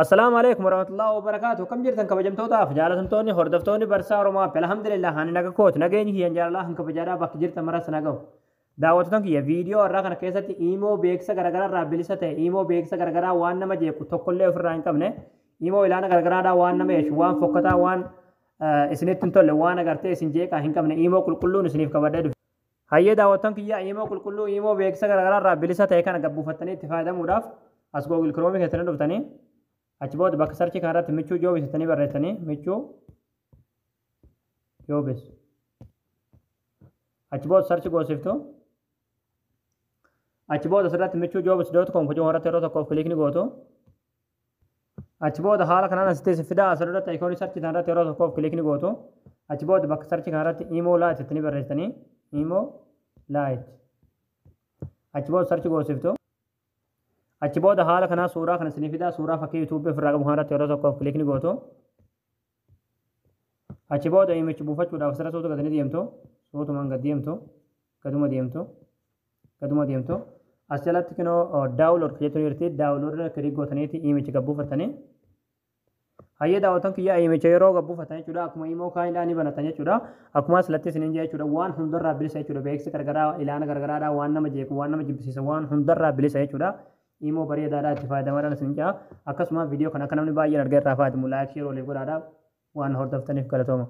Assalaamu alaikum warahmatullahi wabarakatuh. Kam jirtan kabajamtootaaf jaalatamtoonni hordoftoonni Barsaa Oromoo App? Alhamdulillah, ani naga kooti. Nageenyi kiyyan jaalalaa kan kabajaadhaa bakka jirtan maras nagahu. Daawwattoota kiyya, viidiyoo har'aa kana keessatti iimoo beeksisa garaagaraa irraa bilisa ta'e, iimoo beeksisa garaagaraa waan nama jeequ tokkollee ofirraa hin qabne, iimoo ilaana garaagaraadhaa waan nama eeshu, waan fokkataa, waan isinitti hin tolle, waan agartee isin jeeqaa hin qabne, iimoo qulqulluun isiniif qabadhee dhufe. Hayyee daawwattoon kiyya, iimoo qulqulluu, iimoo beeksisa garaagaraa irraa bilisa ta'e kana gabbuufattanii itti fayyadamuudhaaf as Google Chrome keessatti dhuftanii, achi booda bakka search kanarratti Michuu Jobs jettanii barreessanii, Michuu Jobs, achi booda search goosiftu. Achi booda asirratti michuujobs.com kujuu irratti yeroo tokkoof click ni gootu. Achi booda haala kanaan asitti isin fidaa. Asirratti icon search kanarratti yeroo tokkoof click ni gootu. Achi booda bakka search kanarratti Imo Lite jettanii barreessanii, Imo Lite, achi booda search goosiftu. Achi booda haala kanaa suuraa kana isinii fidaa. Suuraa fakkii YouTube ofirraa qabu kanarratti yeroo tokkoof click ni gootu. Achi booda imicha buufachuudhaaf asirra suuta gadanii deemtu. Suutumaan gad deemtu, gaduma deemtu, gaduma deemtu. As jalatti kinoo download jettu jirti. Download click gootaniiti imicha gabbuufattanii. Hayyee daawwattoon kiyyaa, imicha yeroo gabbuufatan jechuudha, akkuma imoo kaayidhaa ni banatan jechuudha. Akkuma asirratti isiniin jee jechuudha, waan hundarraa bilisa jechuudha. Beeksisa garagaraa, ilaana garagaraadhaa, waan nama jeequ, waan nama jibbisiisa, waan hundarraa bilisa jechuudha. Imoo bareedaadhaa, itti fayyadamaadhaan isin jaa. Akkasuma viidiyoo kana akka namni baay'een argaa irraa fayyadamu like, share waliif godhaadhaa. Waan hordoftaniif galatooma.